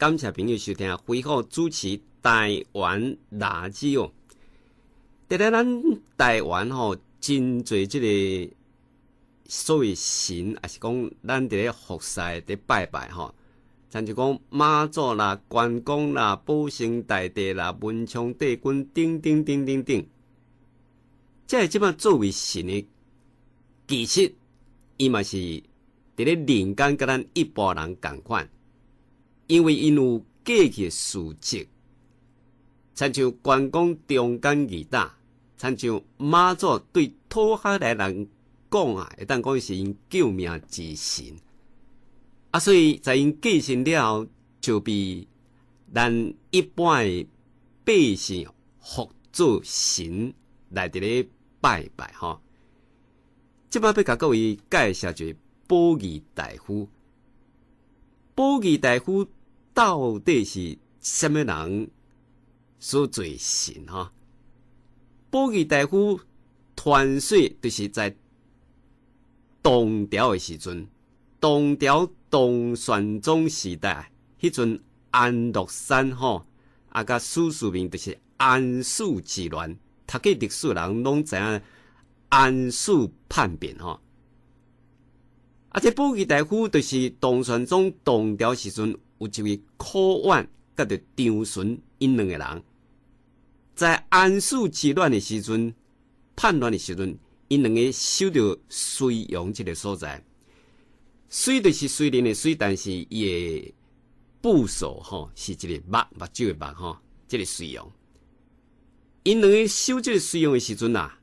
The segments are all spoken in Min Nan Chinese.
感謝朋友收聽，輝虎主持台灣垃圾哦。佇咧咱台灣吼，真濟這个所謂神，抑是講咱佇咧服侍佇拜拜吼，親像講媽祖啦、關公啦、保生大帝啦、文昌帝君等等等等等，這个這擺作為神的，其實伊嘛是佇咧人間佮咱一般人仝款，因為𪜶有過去的事蹟，親像關公忠肝義膽，親像媽祖對土客來人講啊，會當講是𪜶救命之神。啊，所以在𪜶過身了後，就被咱一般的百姓服做神來佇咧拜拜吼。這擺欲共各位介紹一个保義大夫。保義大夫到底是啥物人所做神吼？保義大夫傳說就是在唐朝的時陣，唐朝唐玄宗時代，彼陣安祿山吼，啊，佮史思明就是安史之亂，讀過歷史人攏知影安史叛變吼。啊，這保義大夫就是唐玄宗唐朝時陣有一位寇遠，佮著張巡𪜶兩個人，在安史之亂的時陣，叛亂的時陣，𪜶兩个守著睢陽這个所在。睢就是睢寧的睢，但是伊的部首吼是一个目，目睭的目吼，這个睢陽。𪜶兩个守這个睢陽的時陣啊，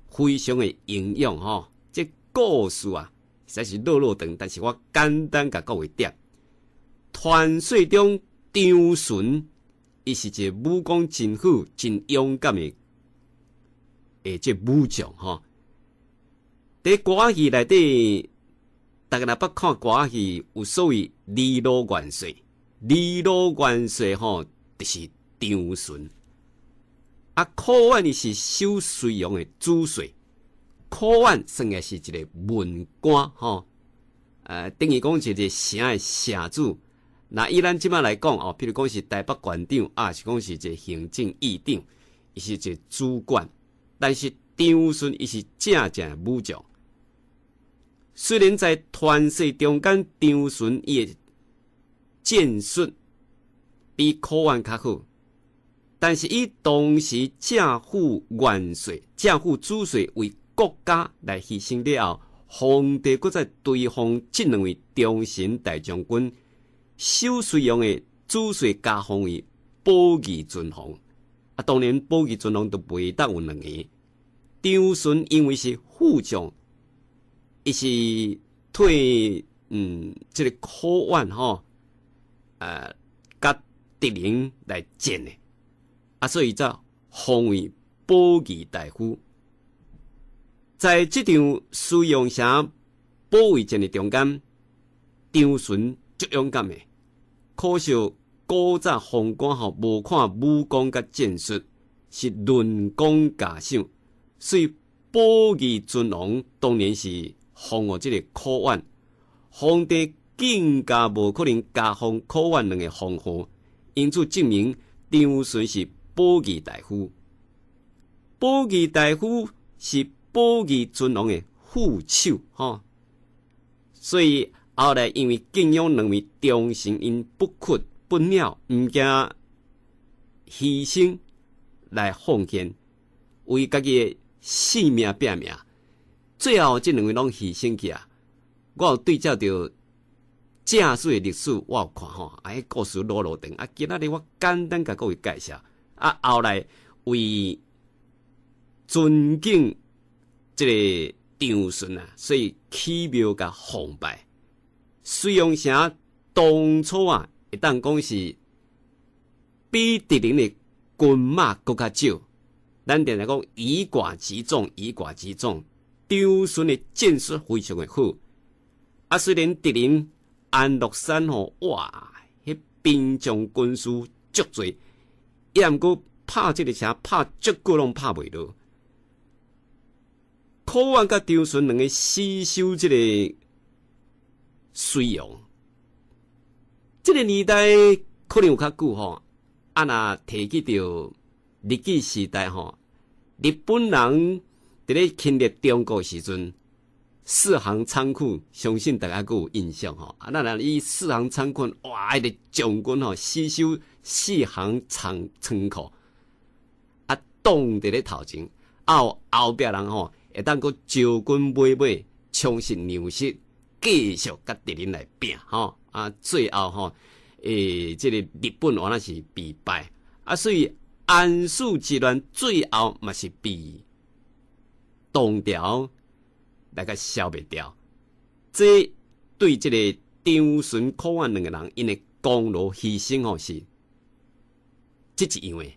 非常的英勇吼。這故事啊，實在是落落長，但是我簡單共各位點。傳說中張巡，伊是一個武功真好、真勇敢的，欸，這武將吼。佇歌仔戲內底，大家若捌看歌仔戲，有所謂李老元帥，李老元帥吼，就是張巡。啊，寇遠伊是守睢陽的主帥，寇遠算也是一个文官吼，等於講是一个城的城主。那以咱這擺來講哦，譬如講是台北縣長，啊，是講是一个行政院長，伊是一个主管。但是張巡伊是正正的武將。雖然在傳說中間，張巡伊的戰術比寇遠較好，但是以當時正副元帥、正副主帥為國家來犧牲了後，皇帝閣再追封這兩位忠臣大將軍，守睢陽的主帥加封為保義尊王。啊，當然保義尊王都袂當有兩個。張巡因為是副將，伊是替這个寇遠吼，佮敵人來戰的，啊，所以才封為保義大夫。在這場睢陽城保衛戰的中間，張巡足勇敢的，可惜古早封官吼無看武功佮戰術，是論功加賞，所以保義尊王當然是封予這个寇遠，皇帝更加無可能加封寇遠兩个封號，因此證明張巡是保義大夫。保義大夫是保義尊王的副手，吼，所以後來因為敬仰兩位忠臣，𪜶不屈不撓，毋驚犧牲來奉獻，為家己的性命拼命，最後這兩位攏犧牲去啊！我有對照著正史的歷史，我有看吼，啊，彼故事落落長，啊，今仔日我簡單共各位介紹。啊，後來為尊敬這个張巡啊，所以起廟共奉拜。睢陽城當初啊，會當講是比敵人的軍馬閣較少。咱定定講以寡擊眾，以寡擊眾。張巡的戰術非常的好。啊，雖然敵人安祿山吼，哇，彼兵將軍師足濟，抑毋過拍這个城拍足久攏拍袂落。寇遠佮張巡兩个死守這个睢陽，這个年代可能有較久吼。啊，若提起著日據時代吼，日本人佇咧侵略中國時陣，四行倉庫，相信大家閣有印象吼。啊，咱若以四行倉庫，哇，彼個將軍吼，死守四行倉庫，啊，擋佇咧頭前，啊，有後壁人吼，會當閣招軍買馬，充實糧食，繼續佮敵人來拼吼。啊，最後吼，這个日本原來是被敗，啊，所以安史之亂最後嘛是被唐朝來共消滅掉。這對這個張巡、許遠兩個人，𪜶的功勞犧牲吼是這一樣的，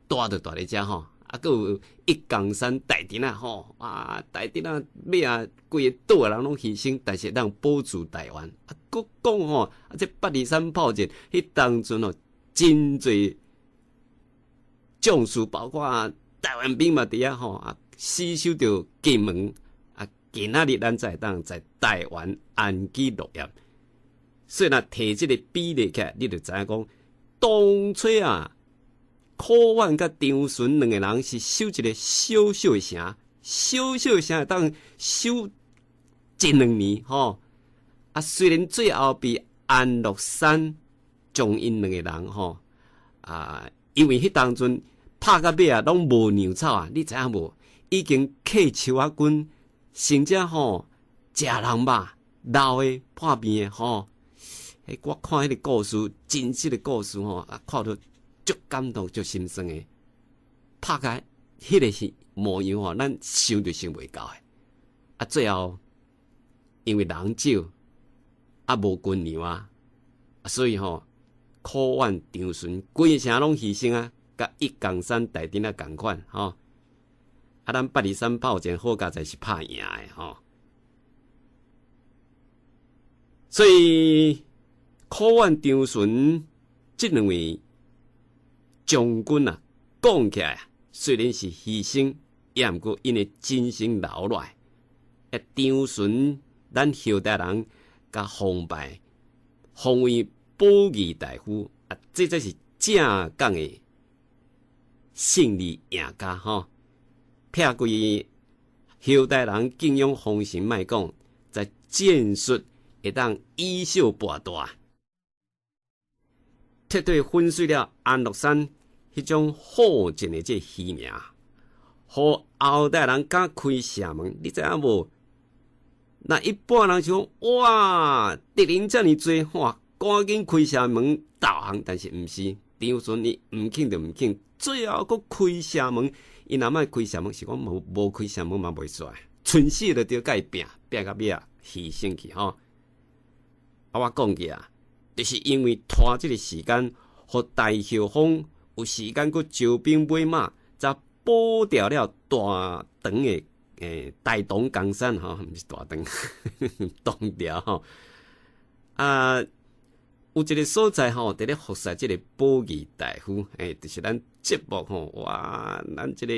大就大佇遮吼，啊，閣有一江山大陣仔吼，啊，大陣仔尾仔規个島的人攏犧牲，但是當保住台灣。啊，閣講吼，啊，這八二三炮戰，彼當陣吼，真濟將士，包括台灣兵嘛佇遐吼，啊，死守著金門，啊，今仔日咱才會當在台灣安居樂業。所以若提這个比例起來，你就知影講，當初啊，許遠佮張巡兩個人是守一个小小的城，小小的城會當守一兩年吼。啊，雖然最後被安祿山將𪜶兩个人吼，啊，因為彼當陣拍到尾啊，攏無糧草啊，你知影無？已經客樹仔軍，甚至吼食人肉老的破病的吼。我看彼个故事，真實的故事吼，啊，看著足感動、足心酸的。拍甲彼个是模樣吼，咱想都想袂到的。啊，最後因為人少，啊，無軍糧啊，所以吼，許遠、張巡規个城攏犧牲啊，佮一江山大陣仔仝款吼。啊，咱八二三炮戰好佳哉是拍贏的吼。所以許遠、張巡這兩位將軍啊，講起來雖然是犧牲，也毋過𪜶的精神留落來。啊，張巡，咱後代人共封拜，封為保義大夫，啊，這才是正港的勝利贏家吼。撇開後代人敬仰封神莫講，在戰術會當以小博大，徹底粉碎了安祿山彼種好戰的這虛名，予後代人敢開城門，你知影無？那一般人想哇，敵人遮爾濟，哇，趕緊開城門投降，但是毋是，張巡伊毋肯就毋肯，最後閣開城門，伊若莫開城門，是講無開城門嘛袂煞，春死就著共伊拼，拼到尾仔犧牲去吼。啊，我講過啊，就是因為拖這个時間，予大後方有時間閣招兵買馬，才保掉了大唐的。大唐江山吼，毋是大唐，唐朝吼。啊，有一个所在吼，佇咧服侍這个保義大夫，就是咱節目吼，哇，咱這个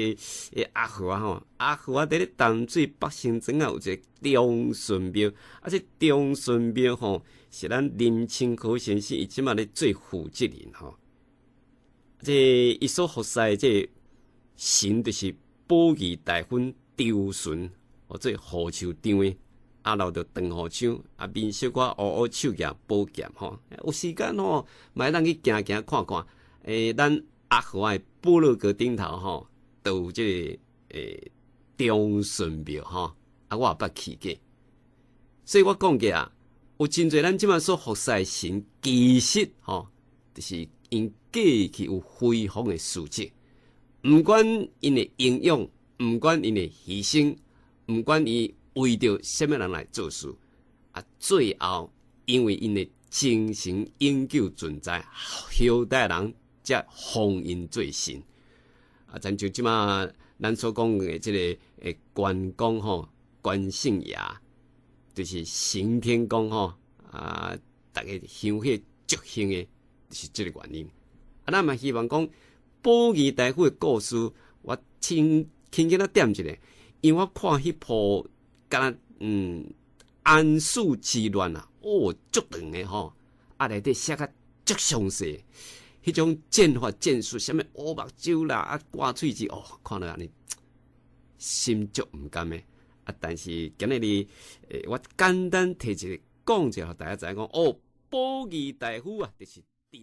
阿和啊吼，阿和啊，佇咧淡水北新莊仔有一个長順廟，啊，這長順廟吼，是咱林清河先生伊這馬咧做負責人吼。這伊所服侍的這个神，就是保義大夫張巡，哦，做護手張的，啊，留著長護手，啊，面小可烏烏手舉寶劍吼，有時間吼，嘛會當去行行看看。咱阿和的部落格頂頭吼，都有這个長順廟吼，啊，我也捌去過。所以我講過啊，有真濟咱這馬所服侍的神，其實吼，就是𪜶過去有輝煌的事蹟，毋管𪜶的英勇。毋管𪜶的犧牲，毋管伊為著啥物人來做事，啊，最後因為𪜶的精神永久存在，後代人才封𪜶做神。啊，親像這馬咱所講的這个關公吼，關聖爺，就是承天公吼，啊，逐家香火足興的，就是這个原因。啊，咱嘛希望講保義大夫的故事，我輕輕輕仔點一下，因為我看彼部敢若安史之亂啊，哦，足長的吼，啊內底寫甲足詳細，彼種劍法劍術，啥物烏目睭啦，啊掛喙舌，哦，看了按呢心足毋甘的。啊，但是今仔日，我簡單提一个講者，予大家知影講，哦，寶儀大夫啊，就是張。